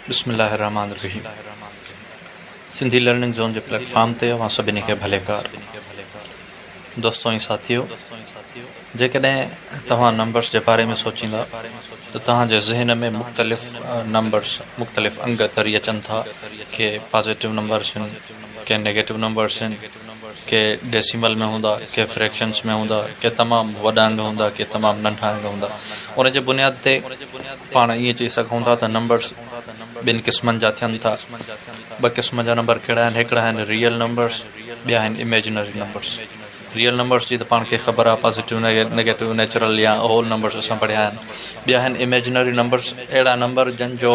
بسم الله الرحمٰن الرحيم سنڌي لرننگ زون جي پليٽ فارم تي اوهان سڀني کي ڀليڪار. دوستو ۽ ساٿيو جيڪڏهن توهان نمبرس جي باري ۾ سوچيندا ته توهان جي ذهن ۾ مختلف نمبرس مختلف انگ تري اچن ٿا ڪي پازيٽو نمبرس آهن ڪي نيگيٽو نمبرس آهن ڪي ڊيسيمل ۾ هوندا ڪي فريڪشنس ۾ هوندا ڪي تمام وڏا انگ هوندا ڪي تمام ننڍا انگ هوندا ان جي بنياد تي پاڻ ائين چئي سگهون ٿا ته نمبرس ٻن قسمن جا ٿين ٿا ٻه قسم جا نمبر ڪهڙا آهن هڪڙا آهن ريئل نمبرس ٻيا آهن اميجنري نمبرس ريئل نمبرس جي ته پاڻ کي خبر آهي پازيٽو نيگيٽو نيچرل يا هول نمبرس اسان پڙهيا آهن ٻيا آهن اميجنري نمبرس اهڙا نمبر جن جو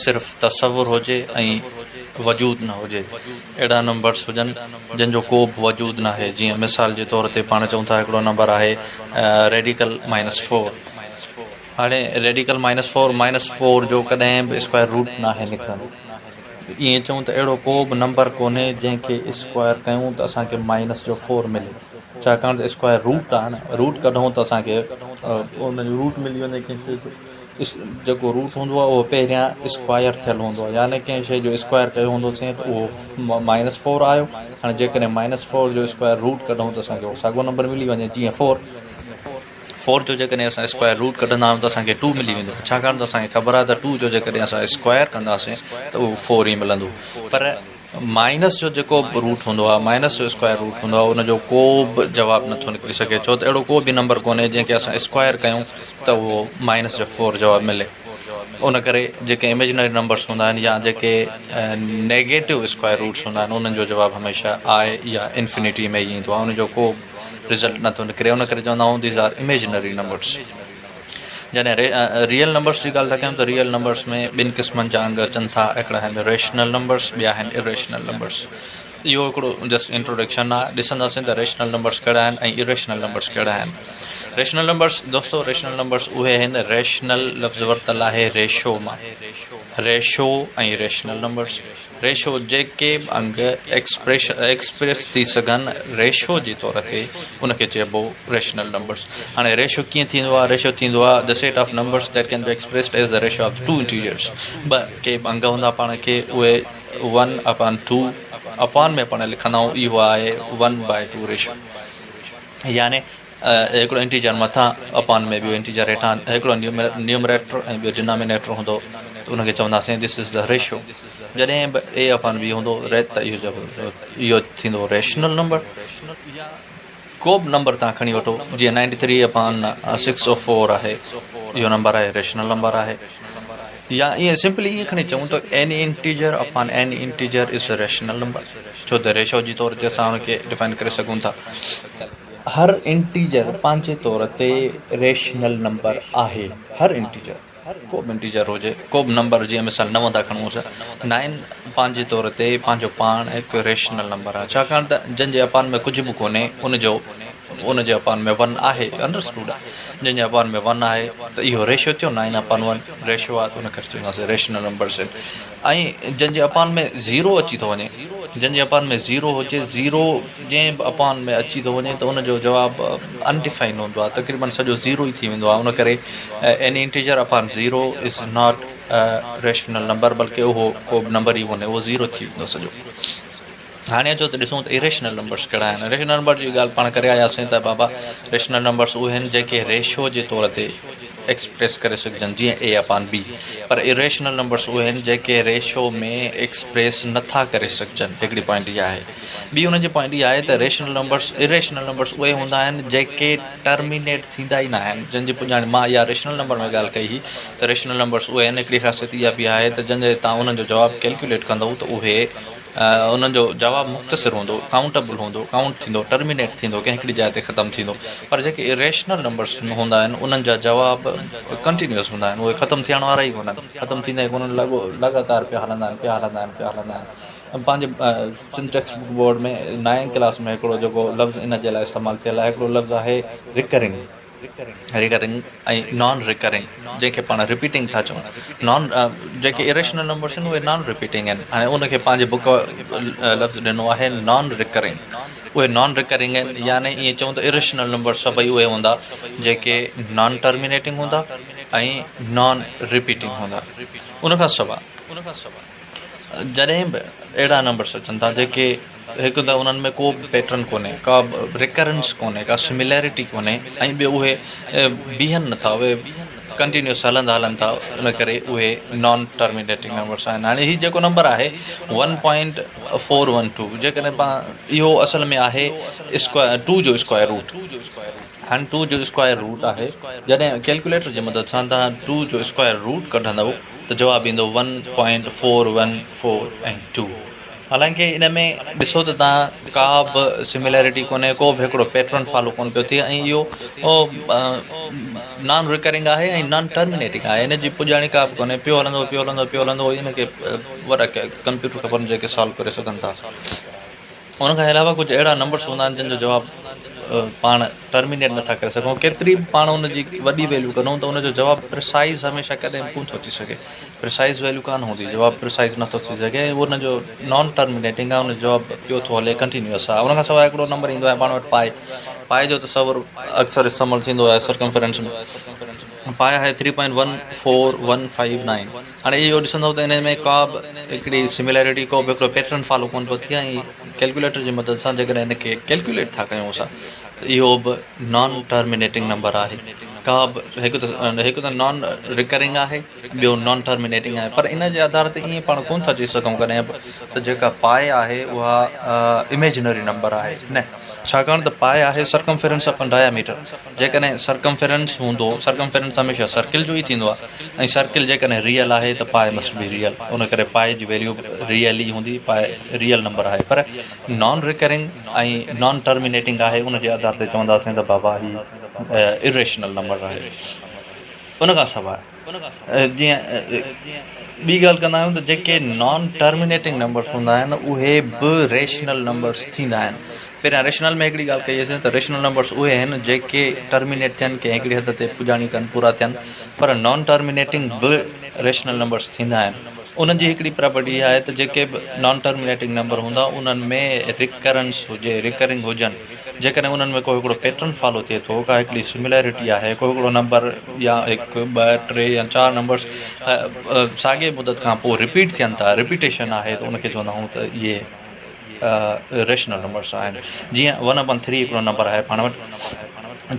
صرف تصور هجي ۽ وجود نه هجي. اهڙا نمبرس هجن جن جو ڪو به وجود ناهي جيئن مثال جي طور تي پاڻ چئون ٿا هڪڙو نمبر آهي ريڊيڪل مائنس فور هاڻي radical minus four minus four جو ڪڏهن به اسڪوائر روٽ ناهي نڪرندو ائين چئون ته اهڙو ڪو به نمبر ڪونهي جنهن کي اسڪوائر ڪيون ته اسان کي مائنس جو فور ملي ڇاڪاڻ ته اسڪوائر روٽ آهي نه روٽ ڪڍون ته اسان کي ان جو روٽ ملي وڃي ڪنهن شي جو جيڪو روٽ هوندو آهي اهو پهريان اسڪوائر ٿيل هوندو آهي يعني ڪنهن شيء جو اسڪوائر ڪيو هوندوسين ته اهو مائنس فور آيو هاڻي جيڪڏهن مائنس فور جو اسڪوائر روٽ ڪڍون ته اسانکي اهو ساڳو نمبر ملي وڃي جيئن فور فور جو جيڪڏهن اسان اسڪوائر روٽ ڪڍندا آهيون ته اسانکي ٽو ملي ويندو ڇاڪاڻ ته اسانکي خبر آهي ته ٽو جو جيڪڏهن اسان اسڪوائر ڪنداسين ته اهو فور ئي ملندو پر مائنس جو جيڪو به روٽ هوندو آهي مائنس جو اسڪوائر روٽ هوندو آهي ان جو ڪو به جواب نٿو نڪري سگهي ڇو ته اهڙو ڪو به نمبر ڪونهي جنهن کي اسان اسڪوائر ڪيون ته اهو مائنس جو فور جواب ملي ان ڪري جيڪي اميجنري نمبرس هوندا آهن يا جيڪي نيگيٽو اسڪوائر روٽس هوندا آهن انهن جو جواب هميشه آء يا انفنٽي ۾ ئي ايندو آهي ان جو ڪو رزلٽ نٿو نڪري ان ڪري چوندا آهيون these are imaginary numbers جڏهن ريئل نمبرس جي ڳالهه ٿا ڪيون ته ريئل نمبرس ۾ ٻن قسمن جا انگ اچن ٿا هڪڙا آهن ريشنل نمبرس ٻيا آهن اريشنل نمبرس اهو هڪڙو جسٽ انٽروڊڪشن آهي ڏسنداسين ته ريشنل نمبرس ڪهڙا آهن ۽ اريشنل نمبرس ڪهڙا آهن ريشنل نمبرس دوستو ريشنل نمبرس اهي آهن ريشنل لفظ ورتل آهي ريشو مان ريشو ۽ ريشنل نمبرس ريشو جيڪي به انگ ايڪسپريس ٿي سگهن ريشو جي طور تي ان کي چئبو ريشنل نمبرس. هاڻي ريشو ڪيئن ٿيندو آهي؟ ريشو ٿيندو آهي the set of numbers that can be expressed as the ratio of two integers. ٻه ڪي به انگ هوندا پاڻ کي اهي ون اپان ٽو اپان ۾ پاڻ لکندا آهيون اهو آهي ون باء ٽو ريشو يعني هڪڙو انٽيجر مٿان اپان ۾ ٻيو انٽيجر هيٺان هڪڙو نيومريٽر ۽ ٻيو ڊنامينيٽر هوندو ته ان کي چونداسين دس از the ratio جڏهن به اي اپان بي هوندو ريت ته اهو اهو ٿيندو ريشنل نمبر ڪو به نمبر تان کڻي وٺو جيئن ninety three upon six o four آهي اهو نمبر آهي ريشنل نمبر آهي يا ائين سمپلي ائين کڻي چئون ته any integer upon any integer is rational number ڇو ته ريشو جي طور تي اسان ان کي ڊفائن ڪري سگهون ٿا هر انٽيجر پنهنجي طور تي ريشنل نمبر آهي. هر انٽيجر، ڪو به انٽيجر هجي، ڪو به نمبر جيئن مثال نو ٿا کڻون نائن پنهنجي طور تي پنهنجو پاڻ هڪ ريشنل نمبر آهي ڇاڪاڻ ته جنهن جي اپان ۾ ڪجهه به ڪونهي ان جو ان جي اپان ۾ ون آهي انڊرسٽوڊ آهي جنهن جي اپان ۾ ون آهي ته اهو ريشو ٿيو نائن اپان ون ريشو آهي ته ان ڪري چونداسين ريشنل نمبرس آهن ۽ جنهن جي اپان ۾ زيرو اچي ٿو وڃي جنهن جي اپان ۾ زيرو هجي زيرو جنهن به اپان ۾ اچي ٿو وڃي ته ان جو جواب انڊيفائن هوندو آهي تقريبن سڄو زيرو ئي ٿي ويندو آهي ان ڪري any integer upon zero is not rational number بلڪه اهو ڪو به نمبر ئي ڪونهي اهو زيرو ٿي ويندو سڄو هاڻي اچو ته ڏسون ته اريشنل نمبرس ڪهڙا آهن ريشنل نمبر جي ڳالهه پاڻ ڪري آياسين ته بابا ريشنل نمبرس اهي آهن جيڪي ريشو جي طور تي ايڪسپريس ڪري سگهجن جيئن اي اپان بي پر اريشنل نمبرس اهي آهن جيڪي ريشو ۾ ايڪسپريس نٿا ڪري سگهجن هڪڙي پوائنٽ اها آهي ٻي ان جي پوائنٽ اها آهي ته ريشنل نمبرس اريشنل نمبرس اهي هوندا آهن جيڪي ٽرمينيٽ ٿيندا ئي نه آهن جن جي پڄاڻي مان اها ريشنل نمبر ۾ ڳالهه ڪئي هئي ته ريشنل نمبرس اهي آهن هڪڙي خاصيت اها به آهي ته جن جي تان انهن جو جواب ڪيلڪيوليٽ ڪندو ته اهي انهن جو جواب مختصر هوندو، ڪائونٽبل هوندو، ڪائونٽ ٿيندو، ٽرمينيٽ ٿيندو، ڪنهن هڪڙي جاء تي ختم ٿيندو. پر جيڪي اريشنل نمبرس هوندا آهن، انهن جا جواب ڪنٽينيوس هوندا آهن، اهي ختم ٿيڻ وارا ئي ڪونهن، ختم ٿيندا ئي ڪونهن، لڳاتار پيا هلندا آهن، پيا هلندا آهن، پيا هلندا آهن. پنهنجي سنڌ ٽيڪسٽ بڪ بورڊ ۾ نائين ڪلاس ۾ هڪڙو جيڪو لفظ ان جي لاء استعمال ٿيل آهي، هڪڙو لفظ آهي رڪرنگ. ريڪرنگ ۽ نان ريڪرنگ جنهن کي پاڻ رپيٽنگ ٿا چئون نان جيڪي اريشنل نمبرس آهن اهي نان رپيٽنگ آهن هاڻي ان کي پنهنجي بڪ لفظ ڏنو آهي نان ريڪرنگ اهي نان ريڪرنگ آهن يعني ائين چئون ته اريشنل نمبر سڀئي اهي هوندا جيڪي نان ٽرمينيٽنگ هوندا ۽ نان رپيٽنگ هوندا. ان کان سواء جڏهن به اهڙا نمبرس اچن ٿا جيڪي هڪ ته انهن ۾ ڪو به پيٽرن ڪونهي ڪا به رڪرنس ڪونهي ڪا سمليرٽي ڪونهي ۽ ٻيو اهي بيهن نٿا اهي ڪنٽينيوس هلندا هلن ٿا ان ڪري اهي نان ٽرمينيٽنگ نمبرس آهن. هاڻي هي جيڪو نمبر آهي 1.412 جيڪڏهن پاڻ اهو اصل ۾ آهي اسڪوائر ٽو جو اسڪوائر روٽ. هاڻي ٽو جو اسڪوائر روٽ آهي جڏهن ڪيلڪيوليٽر جي مدد سان توهان ٽو جو اسڪوائر روٽ ڪڍندؤ ته جواب ايندو 1.414 ۽ 2 حالانڪه ان ۾ ڏسو ته توهان ڪا به سميلرٽي ڪونهي ڪو به هڪڙو پيٽرن فالو ڪونه پيو ٿئي ۽ اهو نان ريڪرنگ آهي ۽ نان ٽرمينيٽنگ آهي ان جي پڄاڻي ڪا به ڪونهي پيو هلندو پيو هلندو پيو هلندو ان کي وڏا ڪمپيوٽر کپن جيڪي سالو ڪري سگهن ٿا. ان کان علاوه ڪجهه اهڙا نمبرس هوندا آهن جن جو جواب پاڻ ٽرمينيٽ نٿا ڪري سگهون ڪيتري به پاڻ ان جي وڏي ويليو ڪڍون ته ان جو جواب پرسائز هميشه ڪڏهن به ڪونه ٿو اچي سگهي پرسائز ويليو ڪانه هوندي جواب پرسائز نٿو ٿي سگهي ۽ ان جو نان ٽرمينيٽنگ آهي ان جو جواب پيو ٿو هلي ڪنٽينيوس آهي ان کان سواء هڪڙو نمبر ايندو آهي پاڻ وٽ پائي پائي جو تصور اڪثر استعمال ٿيندو آهي سرڪمفرنس ۾ پائي آهي 3.14159 هاڻي اهو ڏسندؤ ته انهي ۾ ڪا به هڪڙي سميلرٽي ڪو به هڪڙو پيٽرن فالو ڪونه پيو ٿئي ۽ ڪيلڪيوليٽر جي مدد سان جيڪڏهن ان کي ڪيلڪيوليٽ ٿا ڪيون اسان ته اهو به نان ٽرمينيٽنگ نمبر آهي ڪا به هڪ ته هڪ ته نان ريڪرنگ آهي ٻيو نان ٽرمينيٽنگ آهي پر ان جي آڌار تي ائين پاڻ ڪونه ٿا چئي سگهون ڪڏهن به ته جيڪا پائي آهي اها اميجنري نمبر آهي نه ڇاڪاڻ ته پائي آهي سرڪمفرنس اپان ڊاياميٽر جيڪڏهن سرڪمفرنس هوندو، سرڪمفرنس هميشه سرڪل جو ئي ٿيندو آهي ۽ سرڪل جيڪڏهن ريئل آهي ته پائي مسٽ بي ريئل ان ڪري پائي جي ويليو به ريئل ئي هوندي پائي ريئل نمبر آهي پر نان ريڪرنگ ۽ نان ٽرمينيٽنگ آهي ان جي آڌار تي چونداسين ته بابا هي اريشنل نمبر آهي ان کان سواء جيئن ٻي ڳالهه ڪندا آهيون ته جيڪي نان ٽرمينيٽنگ نمبرس هوندا آهن اهي به ريشنل نمبرس ٿيندا آهن پهريان ريشنل ۾ هڪڙي ڳالهه ڪئي هئي ته ريشنل نمبرس اهي آهن جيڪي ٽرمينيٽ ٿين ڪنهن هڪڙي حد تي پڄاڻي ڪن پورا ٿين پر نان ٽرمينيٽنگ به ريشنل نمبرس ٿيندا آهن انهن جي هڪڙي پراپرٽي اها آهي ته جيڪي به نان ٽرمينيٽنگ نمبر هوندا انهن ۾ ريڪرنس هجي ريڪرنگ هجن جيڪڏهن انهن ۾ ڪو هڪڙو پيٽرن فالو ٿئي ٿو ڪا هڪڙي سميلرٽي آهي ڪو هڪڙو نمبر يا هڪ ٻه ٽي يا چار نمبرس ساڳي مدت کان پوء رپيٽ ٿين ٿا رپيٽيشن آهي ته ان کي چوندا آهيون ته اهي ريشنل نمبرس آهن جيئن ون اپان ٿري هڪڙو نمبر آهي پاڻ وٽ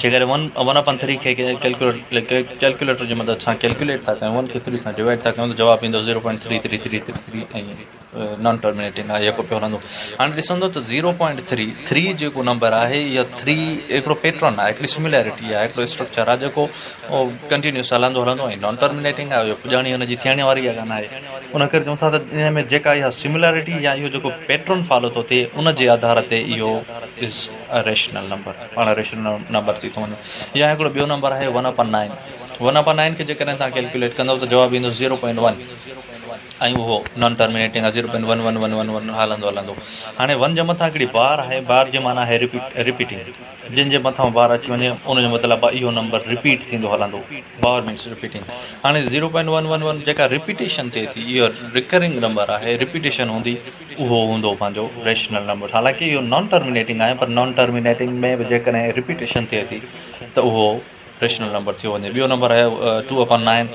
جيڪڏهن ون ون اپان ٿري کي ڪيلڪيوليٽر جي مدد سان ڪيلڪيوليٽ ٿا ڪيون ون کي ٿري سان ڊوائيڊ ٿا ڪيون ته جواب ايندو zero point three three three three three ۽ non terminating آهي يڪو پيو هلندو هاڻي ڏسندو ته زيرو پوائنٽ ٿري ٿري جيڪو نمبر آهي اها ٿري هڪڙو پيٽرن آهي هڪڙي سميلرٽي آهي هڪڙو اسٽرڪچر آهي جيڪو ڪنٽينيوس هلندو هلندو ۽ نان ٽرمينيٽنگ آهي اهو پڄاڻي هن جي ٿيڻ واري ئي ڪانه آهي ان ڪري چون ٿا ته ان ۾ جيڪا اها سميلرٽي يا اهو جيڪو پيٽرن فالو ٿو ٿئي ان جي آڌار تي اهو از ريشنل نمبر پاڻ ريشنل نمبر ٿي ٿو وڃي يا هڪڙو ٻيو نمبر آهي one upon nine one upon nine کي جيڪڏهن توهان ڪيلڪيوليٽ ڪندو ته جواب ايندو زيرو پوائنٽ ون ۽ اهو نان ٽرمينيٽنگ آهي zero point one one one one one هلندو هلندو هاڻي ون جي مٿان هڪڙي بار آهي بار جي معنيٰ آهي رپيٽ رپيٽنگ جن جي مٿان بار اچي وڃي ان جو مطلب آهي اهو نمبر رپيٽ ٿيندو هلندو بار مينس رپيٽنگ هاڻي zero point one one one جيڪا رپيٽيشن ٿئي ٿي اهو رڪرنگ نمبر آهي رپيٽيشن هوندي اهو هوندو پنهنجو ريشنل نمبر حالانڪه اهو نان ٽرمينيٽنگ آهي پر نان ٽرمينيٽنگ ۾ به جيڪڏهن رپيٽيشن ٿئي ٿي ته اهو ريشنل نمبر ٿيو وڃي. ٻيو نمبر آهي ٽو اپان نائن،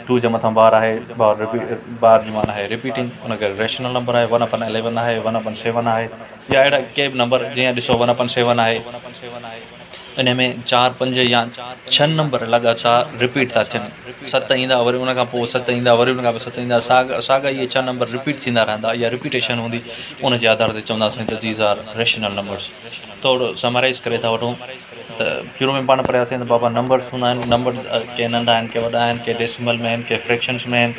ٽو جي مٿان بار آهي، بار بار جي معنيٰ آهي رپيٽنگ، ان ڪري ريشنل نمبر آهي. ون اپان اليون آهي، ون اپان سيون آهي يا اهڙا ڪي به نمبر جيئن ڏسو ون اپان سيون آهي ان ۾ چار پنج يا ڇهه نمبر لڳاتار رپيٽ ٿا ٿين، ست ايندا وري ان کان پوء ست ايندا وري ان کان پوء ست ايندا ساڳا ساڳا اهي ڇهه نمبر رپيٽ ٿيندا رهندا اها رپيٽيشن هوندي ان جي آڌار تي چونداسين ته these are rational numbers. ٿورو سمرائز ڪري ٿا وٺون ته شروع ۾ پاڻ پڙهياسين ته بابا نمبرس هوندا آهن نمبر ڪي ننڍا آهن ڪي وڏا آهن ڪي ڊيسيمل ۾ آهن ڪي فريڪشنس ۾ آهن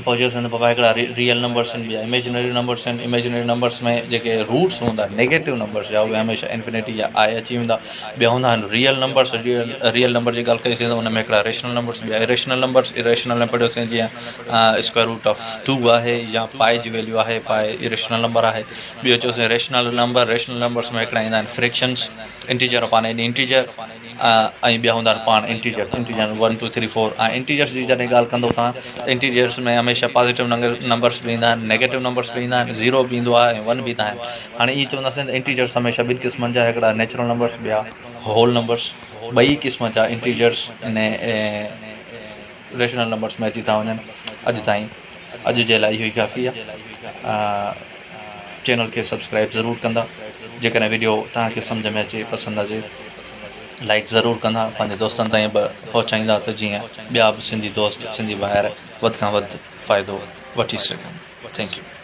پوء چيوسين ته بابا هڪڙا ريئل نمبرس آهن ٻيا اميجنري نمبرس آهن اميجنري نمبرس ۾ جيڪي روٽس هوندا آهن نيگيٽو نمبرس جا اهي هميشه انفنٽي يا آء اچي ويندا ٻيا هوندا آهن ريئل نمبرس ريئل نمبر جي ڳالهه ڪئيسين ته ان ۾ هڪڙا ريشنل نمبرس ٻيا اريشنل نمبرس اريشنل ۾ پڙهيوسين جيئن اسڪوائر روٽ آف ٽو آهي يا پائي جي ويليو آهي پائي اريشنل نمبر آهي ٻيو چيوسين ريشنل نمبر، ريشنل نمبرس ۾ هڪڙا ايندا آهن فريڪشنس، انٽيجر اپان ايني انٽيجر ۽ ٻيا هوندا آهن پاڻ integers, integer one two three four ۽ integers جي جڏهن ڳالهه ڪندو توهان ته انٽيجرس ۾ هميشه پازيٽو نمبرس به ايندا آهن نيگيٽو نمبرس به ايندا آهن زيرو به ايندو آهي ۽ ون به ايندا آهن هاڻي ائين چونداسين ته انٽيجرس هميشه ٻن قسمن جا هڪڙا نيچرل نمبرس ٻيا هول نمبرس. ٻئي قسم جا انٽيجرس ان ريشنل نمبرس ۾ اچي ٿا وڃن. اڄ تائين اڄ جي لاء اهو ئي ڪافي آهي. چينل کي سبسڪرائب ضرور ڪندا. جيڪڏهن وڊيو توهان کي سمجهه ۾ اچي پسند اچي لائڪ ضرور ڪندا پنهنجي دوستن تائين به پهچائيندا ته جيئن ٻيا به سنڌي دوست سنڌي ڀائر وڌ کان وڌ فائدو وٺي سگهن. Thank you.